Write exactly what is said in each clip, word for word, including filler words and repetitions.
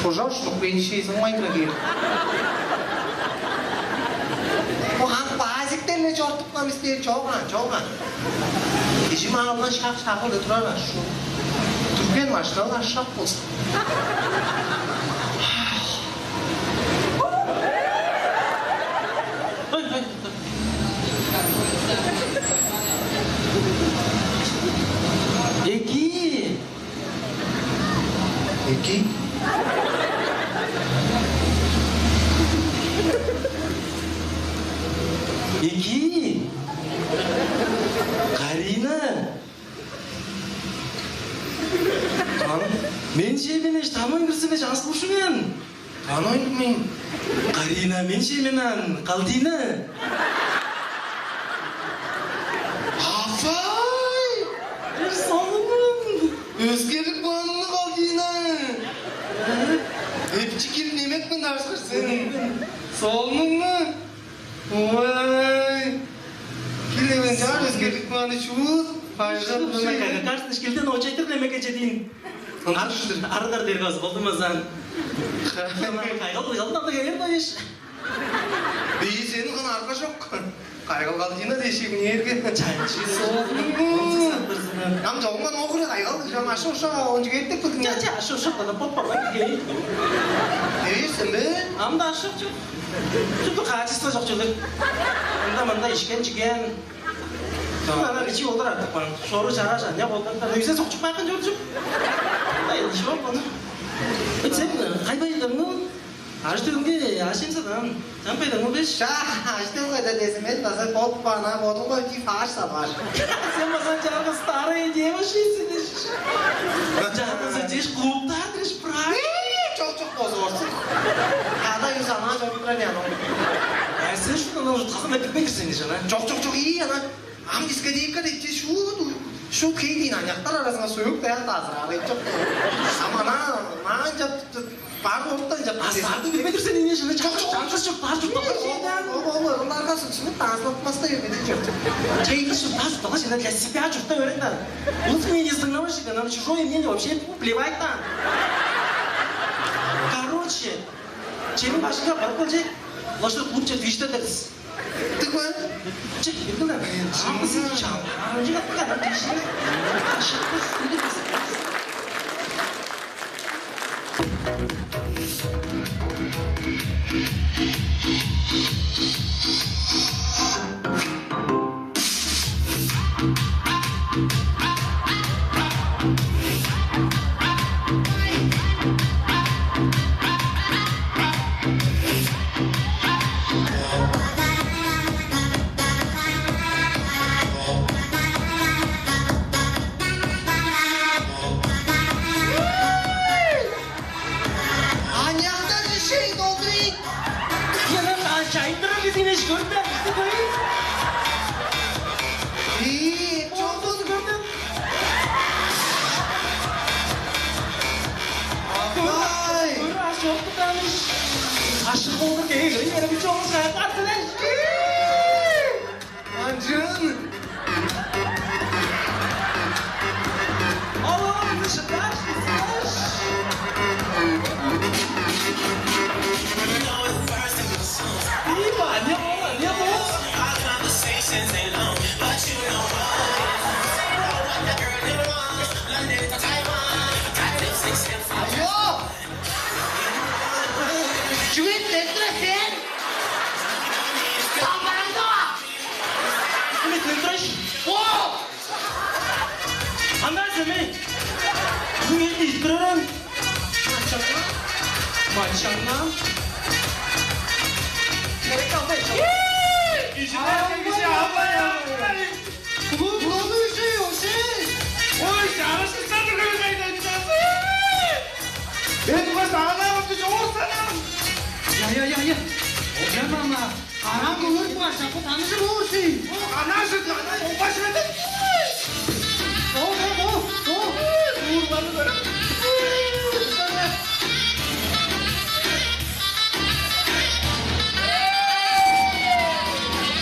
Пожар, что пенсия изымайдыра кээр. Бо ам базиктен-ле чортупкан бис дээр, чоган, чоган. Кижи маалдан шак шагылды турар ашу. Дүрген машиналы ашак болзун. Ой, ой, ой. Эки. Эки. Эки. Карина. Мен чеминеш, таман кирзинеш, аскушуген. Аной мен. Карина, мен чеминан, Калдина. Апай! Бир солунун. Өзгерик баанны, Калдина. Эпчикил немекпен дашкырсын. Солунуңну. Ой. Килевен чаар өзгерик бааны чуут. Байжат. Карсын ишкилден очайтыр немеге чедин. Арыдар дерге болдумазан. Кайгал кайгал да келер байыш. Бии сени кын арга жок. Кайгал калдыйна дешиг нерге. Чайчы солуну. Ам жогуман окура кайгал жам ашы ошо ончу кеттик бүгүн. Чачы ашы ошо да поппа кей. Эвесен бе? Ам да ашы жок. Чүдү качество жок чүдү. Анда мында ишкен чиген. Ана бичи болур артык баан. Шору чараш аня болдан да үйсе сокчук байкын жоржуп. Ай, шор бону. Сен кайбайдың? Ажы-төлүңге ашыймсадан, чампайдан ол беш. Чаа, ажы-төлүң кайда дезин, мен база болуп каан, а бодуң кой, тип аш салгаш. Сен база чаргы старый девушка сидиш. Чаргызы диш клубтар диш прай. Чок, чок, бозу орсук. Ада юз ана чоруп турар яны. Сен шуну ужуткасын да билбейсиң жана. Чок, чок, чок, ии ана. Ам дискотека деп че шут, шут хейдин аняктар аразынга суюк даян дазыраар эт чок. Ам ана маан жап бар оттан жап. Астарды билбедир сен ине жана чак чак чак чак бар жупталар. Олар оларга сүнсүнүп дазылатмаста эмеди жок. Чейли шуптас бала жана для себя журтта өрен да. Улус мнениесин наушника, нам чужое мнение вообще плевать на. Короче, чемин башынга барып келчек. Лошадь клубче движтедерис. Ты куда? Че, иргиле. Амгысы чал. Амжыга кадар диши. Ашыкпыз, үлүппүз. Аняктан ишей долдурейт. Яна чайдырар дизинеш көрдү бизди көй. Ии, чогун көрдүм. Апай. Өр аш чокту таныш. Ашык болдур кей, өр ери чогун каап артылаш. Анжын! Алло, дышыташ, дышыташ! Ива, не было, не было? Алло! Чүге дедир сен? Тамбараңда! Ким эттен турайш? О! Ана сен мен. Ким эттен тураран? Мачаңна. Мачаңна. Керек албай. Ишине киргизе албай. Клуб клубу иши оши. Ой, жарышкыстан көрмейден жазы. Мен бу сааларымды жоор санам. Я, я, я, я. Оян ана. Караң көөр бу ашапы таныжы болур сен. Ана жырды ана опа жырды. О, о, о, о. Уурланы көрүп.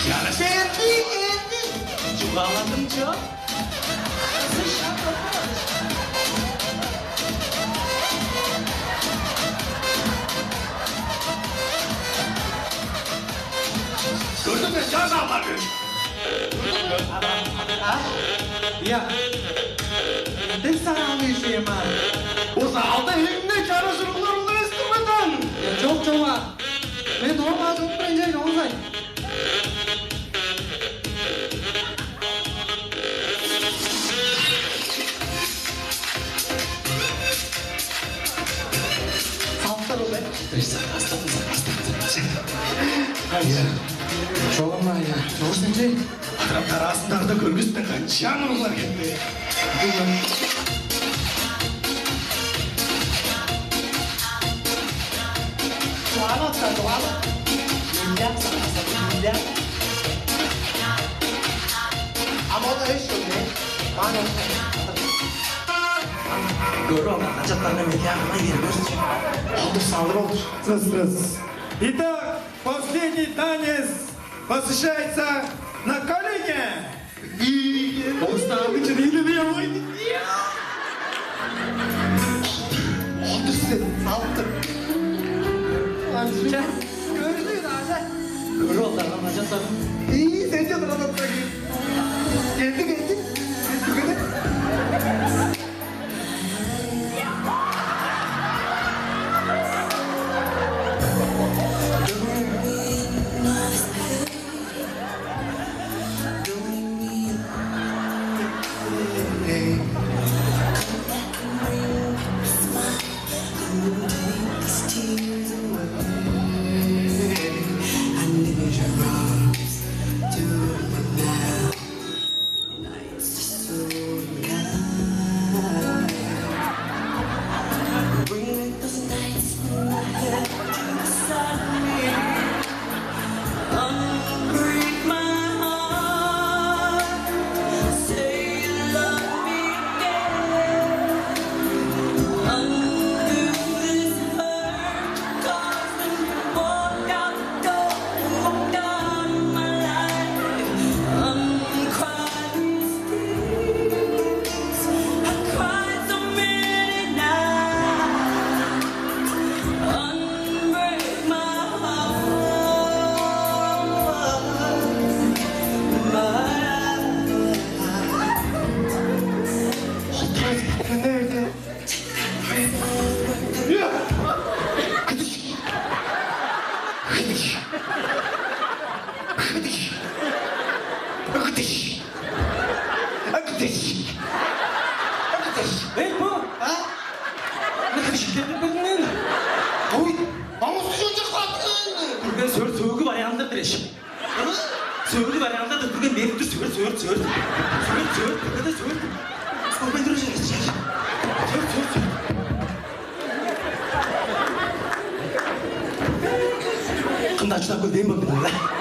Жарыш. Берди, берди. Чугааладым чоп. Я. Ындыг саамны ишээм аа. Бо залда эң-не чараш уруглар улгайыстыр бе даан? Я, чок, чок аа. Мен доо база уттурайын чай, чоңзай. Салыптар ол, э? Астап, астап, астап, астап. Ай, я. Чогум аа, я. Чогуш сен чей? Адырам тараазындарда көргүстен канчаан уруглар келди. Чугаалап, чугаалап. Миллиард саккаса, миллиард. А мода эш чок, не? Мана. Көрүп алган хажаттарны миллиардына берип берсин. Олдур салыр олдур. Сыз, сыз. Итак, последний танец посвящается на колени. Ол стааны чыдыйны бе, ой. Отуз сен, алты. Ча. Көрдүң даажа. Көрүп алган хажаттарым. Ии, сен де туран отса киир. Келди, келди. Келди, келди. Эй, бо! А? Мына кыдыш кирип келдиң бе? Ой, амыс чончак сааттың. Бүрген сөрт сөөгү варианттар диреш. Сөөрү бараанда да түрген берип тур, сөөр, сөөр, сөөр. Сөөр, сөөр, түргеде сөөр. Көрбейн тур, сөөр, сөөр, сөөр. Кымда чыдап көрбейн болду, да?